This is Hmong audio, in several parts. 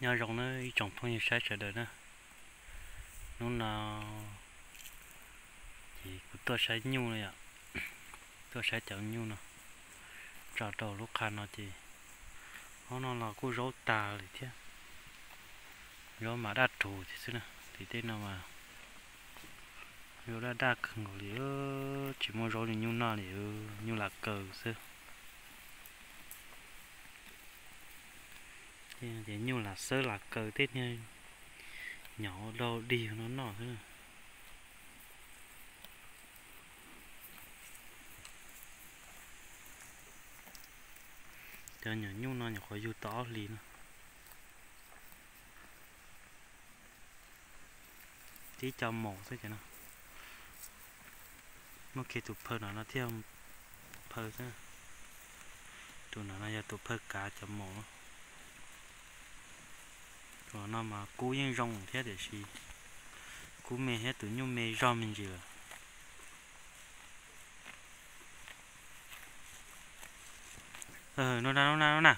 Nyob zoo na ib tsoom phooj ywg saib sawv daws na. Hnub no ces kuv tuaj saib nyuj no yom, tuaj saib cov nyuj no. Tso rau lub qha no ces ob no los kuj zaub tag lawm thiab. Zaub mas daj rhuv thiab xwb na, tim tej no mas zaub daj daj kawg nkaus li, tsis muaj zaub li nyuj noj li, nyuj lam kaws xwb. Ces nyuj lam xawb lam kaws tej niag nyom ua dog dig no noj xwb. Cov nyuam nyuj no nyuam qhuav yug tau ob hlis no. Tib co maum xwb ces no. Muaj kiag tus phaw no no thiaj phaw xwb. Tus no no yog tus phaw kav cov maum. Tus no mas kub yeej zoo thiab tiam sis kub me thiab tus nyuj me zog me ntsis lawm. No na, no na, no na.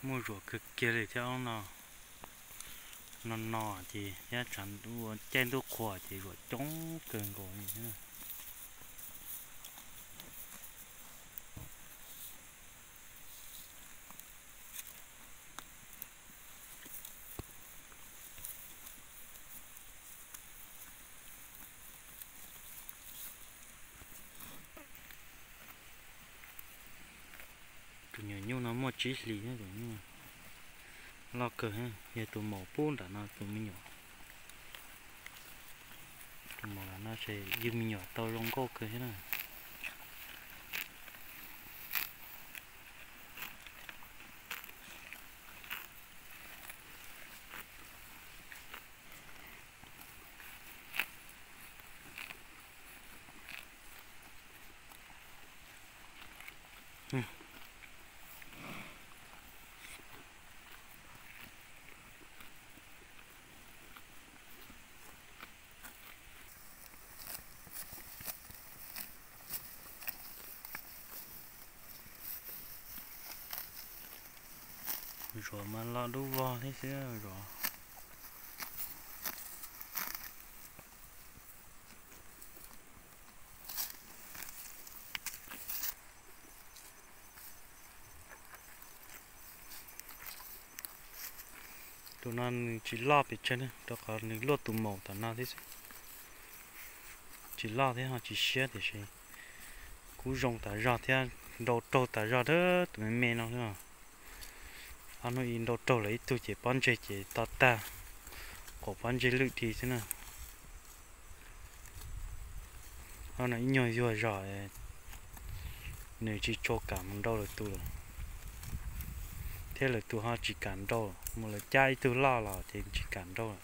Muaj zuam kawg kiag li thiab no. No no ces ua caij ntuj qhua ces zuam coob kawg nkaus li. Tus nyuam nyuj no muaj tsib hlis, loj kawg, yog tus maum pub nram no tus me nyuam. Tus maum nram no ces yug me nyuam tau zoo nkauj kawg thiab na. Zuav mas lo dub vog thiab xwb zuav. Tus no nws tsis loj pes tsawg ne, rau qhov nws luaj tus maum tom no thiab xwb. Tsis loj thiab ho tsis siab tiam sis kuj zoo tas zog thiab, nrau raug tas zog tus me me no xwb. Ob hnub ib nrau raug lawm ib tug ces pob ntseg ces to tag, qaum pob ntseg lwj dhi xwb na. Ob no ib nyuag yuag zog, nws tsis tshua kam mus nrau lwm tus lawm, thiab lwm tus ho tsis kam nrau, mus lawv cab ib tug loj los ces tsis kam nrau lawm.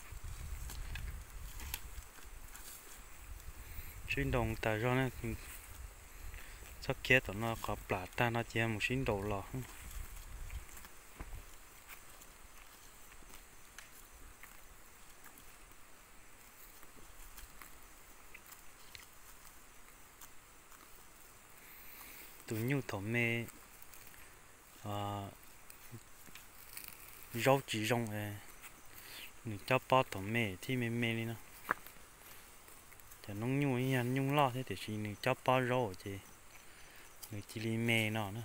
Sib nrau tas zog na, txhob khiav tom no qhov plam tag no ces mus sib nrau los. Tus nyuj thaum me zaub tsis zoo, nws cob pob thaum me thiaj me me li no. Cov noob nyuj yog nyuj loj thiab tiam sis nws cob pob zaub ces nws cia li me no na.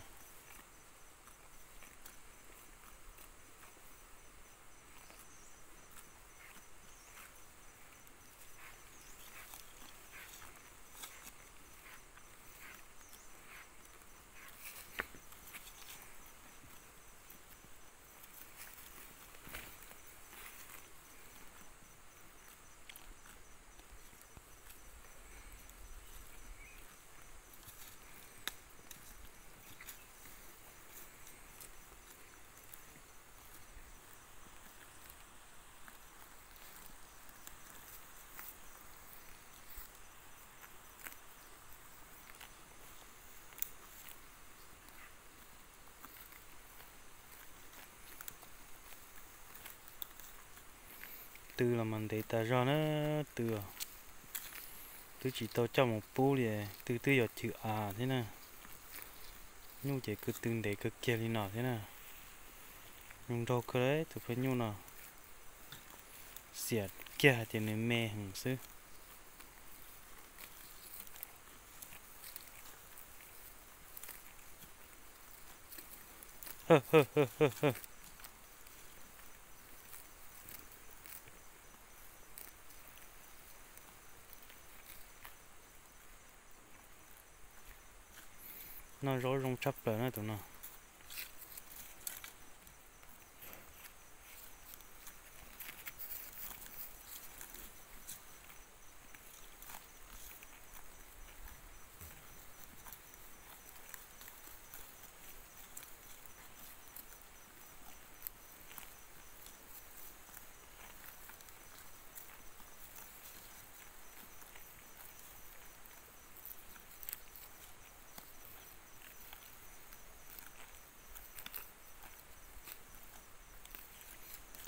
tw los mas ntev tas zog na, tw twb tsis tau coj mus pub li, tw twb yog cwm av thiab na. Nyuj ces kwv tw ntev kawg kiag li no thiab na. Zoo nraug kawg li tus phaj nyuj no, xiam kiag hais tias nws me heev xwb. Noj zaub zoo tshaj plaws na tus no.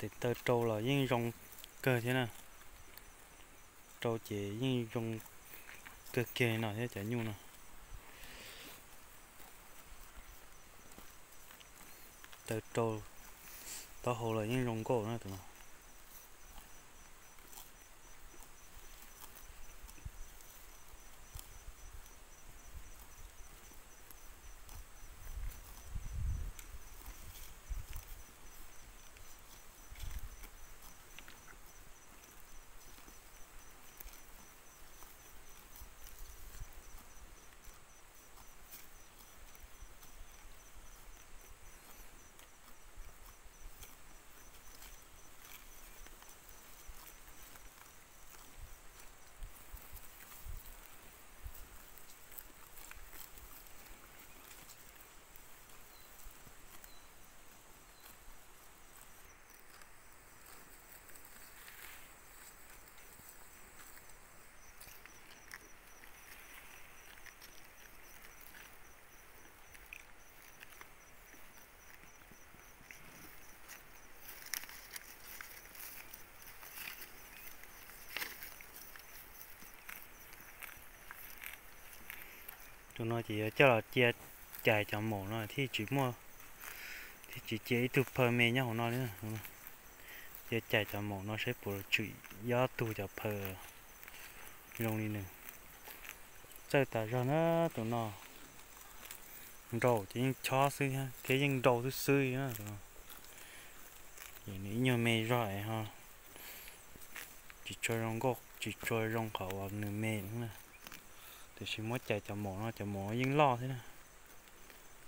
Tes taw rau los yeej zoo kawg thiab na. Rau ces yeej zoo kawg kiag li no thiab cov nyuj no. Taw rau taub hau los yeej zoo nkauj na tus no. Tus no ces yuav coj los cia cais cov maum no thiaj tsis muaj, thiaj tsis cia ib tug phaw me nyob hauv no li. Cia cais cov maum no saib puas tshwm ob tug cov phaw zoo li nws. Txawj tas zog na tus no. Nraus ces yeej chob xwb thiab yeej nraus xwb xwb na. Ces nws ib nyuag me zog es ho tsis tshua zoo nkauj, tsis tshua zoo qhov uas nws me na. Tiam sis muab cais cov maum no cov maum yeej loj thiab na.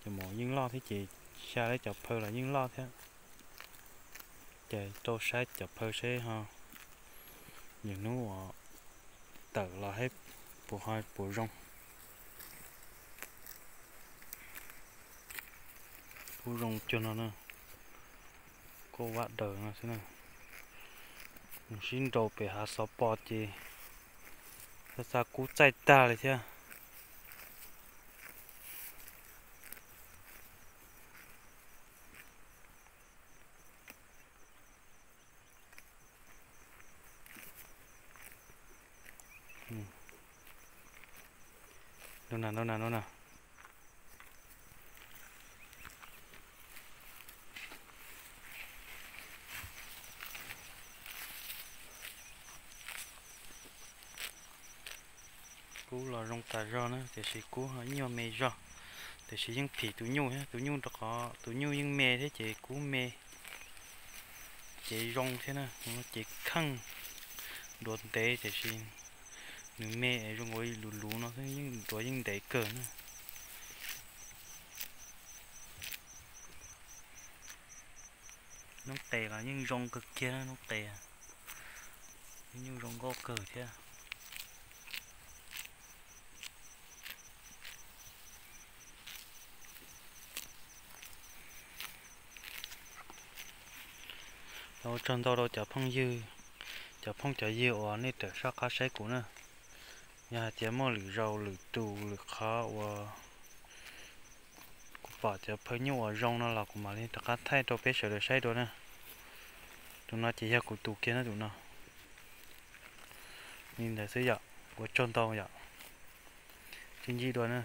Cov maum yeej loj thiab ces xya lawv cov phaw los yeej loj thiab. Ces rau saib cov phaw seb ho lwm hnub uas tawm los hab puas ho puas zoo. Kub zoo cuag no na, kub vab daws no xwb na. Mus sib nraus pem hav xov pos ces xa xa kub txaij tag li thiab. Nrau na, nrau na, nrau na. Kub los zoo tas zog na, tiam sis kub ho ib nyuag me zog, tiam sis yeej phim tus nyuj thiab, tus nyuj rau qhov tus nyuj yeej me thiab ces kub me ces zoo thiab na, ces kheej duav ntev tiam sis nws me es zoo nkaus luv luv no xwb, yeej duav yeej ntev kawg na. Noob qes los yeej zoo kawg kiag na, noob qes, noob nyuj zoo nkauj kawg thiab. Ua tsaug ntau rau cov phooj ywg, cov phooj cov ywg uas nej tawm soj qab saib kuv na. Yog hais tias muaj lwm zaus lwm tus lwm qhov uas kuv pom cov phaw nyuj uas zoo no los kuv mam li rov qab thaij rau peb sawv daws saib dua na. Tus no ces yog kuv tus kiag na tus no. Li ntawd xwb yom, ua tsaug ntau yom. Sib ntsib dua na.